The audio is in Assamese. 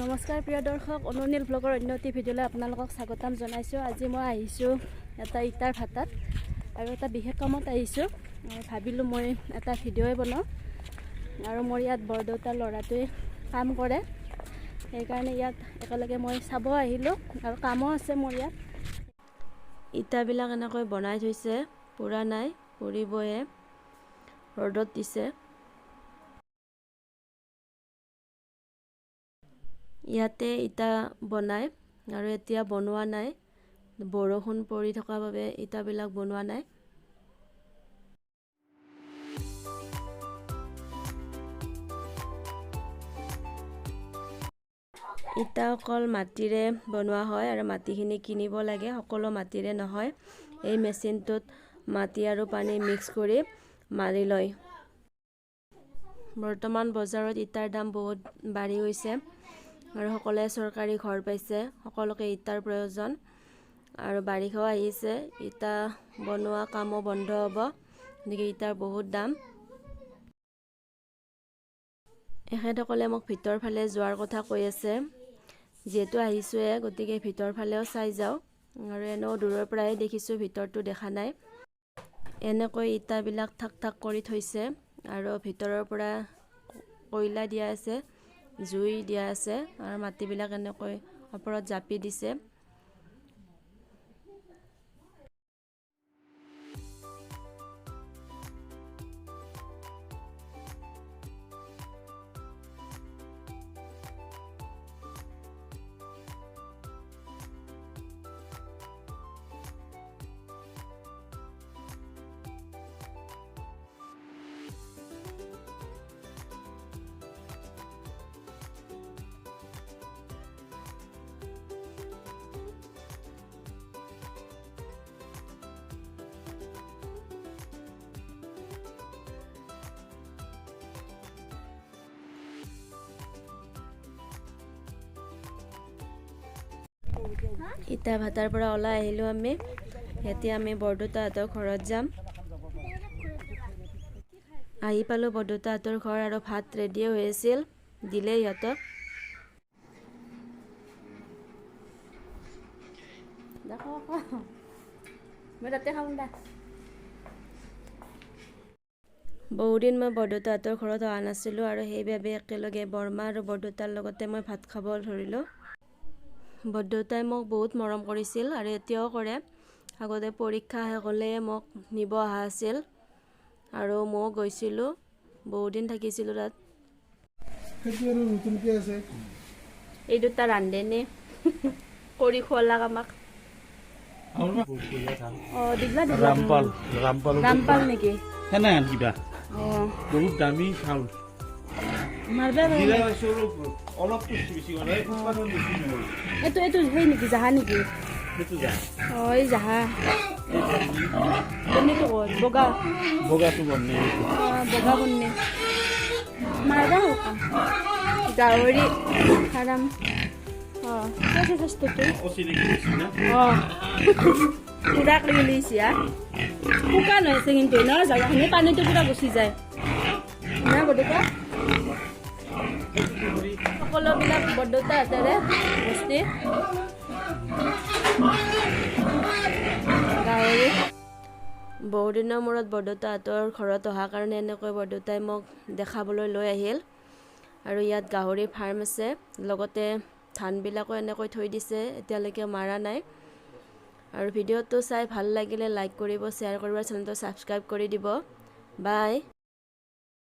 নমস্কাৰ প্ৰিয় দৰ্শক, অনুনীল ব্লগৰ অন্য এটি ভিডিঅ'লৈ আপোনালোকক স্বাগতম জনাইছোঁ। আজি মই আহিছোঁ এটা ইটাৰ ভাটাত আৰু এটা বিশেষ কামত আহিছোঁ। ভাবিলোঁ মই এটা ভিডিঅ'ই বনাওঁ। আৰু মোৰ ইয়াত বৰদেউতাৰ ল'ৰাটোৱে কাম কৰে, সেইকাৰণে ইয়াত একেলগে মই চাব আহিলোঁ আৰু কামো আছে মোৰ ইয়াত। ইটাবিলাক এনেকৈ বনাই থৈছে, পুৰা নাই, পুৰিবহে, ৰ'দত দিছে। ইয়াতে ইটা বনায় আৰু এতিয়া বনোৱা নাই, বৰষুণ পৰি থকা বাবে ইটাবিলাক বনোৱা নাই। ইটা অকল মাটিৰে বনোৱা হয় আৰু মাটিখিনি কিনিব লাগে, সকলো মাটিৰে নহয়। এই মেচিনটোত মাটি আৰু পানী মিক্স কৰি মাৰি লয়। বৰ্তমান বজাৰত ইটাৰ দাম বহুত বাঢ়ি গৈছে আৰু সকলোৱে চৰকাৰী ঘৰ পাইছে, সকলোকে ইটাৰ প্ৰয়োজন। আৰু বাৰিষাও আহিছে, ইটা বনোৱা কামো বন্ধ হ'ব, গতিকে ইটাৰ বহুত দাম। এখেতসকলে মোক ভিতৰ ফালে যোৱাৰ কথা কৈ আছে, যিহেতু আহিছোঁৱে গতিকে ভিতৰ ফালেও চাই যাওঁ। আৰু এনেও দূৰৰ পৰাই দেখিছোঁ, ভিতৰটো দেখা নাই। এনেকৈ ইটাবিলাক থাক থাক কৰি থৈছে আৰু ভিতৰৰ পৰা কয়লা দিয়া আছে, জুই দিয়া আছে আৰু মাটিবিলাক এনেকৈ ওপৰত জাপি দিছে। ইটা ভাটাৰ পৰা ওলাই আহিলোঁ আমি। এতিয়া আমি বৰদেউতাহঁতৰ ঘৰত যাম। আহি পালোঁ বৰদেউতাহঁতৰ ঘৰ আৰু ভাত ৰেডিয়ে হৈ আছিল, দিলে সিহঁতক। বহুদিন মই বৰদেউতাহঁতৰ ঘৰত অহা নাছিলোঁ আৰু সেইবাবে একেলগে বৰমা আৰু বৰদেউতাৰ লগতে মই ভাত খাব ধৰিলোঁ। বৰদেউতাই মোক বহুত মৰম কৰিছিল আৰু এতিয়াও কৰে। আগতে পৰীক্ষা শেষ হ'লে মোক নিব অহা আছিল আৰু ময়ো গৈছিলোঁ, বহুদিন থাকিছিলোঁ তাত। এই দুটা ৰান্ধেনে কৰি খুৱালাক আমাক। ৰামপাল ৰামপাল নেকি? কিবা বহুত দামী চাউল। এইটো এইটো সেই নেকি, জাহা নেকি? অঁ, এই জাহা বন্নিটো ক'ত? বগা বগাটো বন্নি। অঁ, বগা বন্নি মাৰবা গাহৰি ফাৰ্ম। অঁ, স্বাস্থ্যটো অঁ পূৰা কৰি লৈছে। শুকান হৈছে কিন্তু ন জেগাখিনি, পানীটো পূৰা গুচি যায় না গতিকে। সকলোবিলাক বৰদেউতাহঁতেৰে বস্তি। গাহৰি বহুদিনৰ মূৰত বৰদেউতাহঁতৰ ঘৰত অহাৰ কাৰণে এনেকৈ বৰদেউতাই মোক দেখাবলৈ লৈ আহিল। আৰু ইয়াত গাহৰি ফাৰ্ম আছে, লগতে ধানবিলাকো এনেকৈ থৈ দিছে, এতিয়ালৈকে মাৰা নাই। আৰু ভিডিঅ'টো চাই ভাল লাগিলে লাইক কৰিব, শ্বেয়াৰ কৰিব, চেনেলটো ছাবস্ক্ৰাইব কৰি দিব। বাই।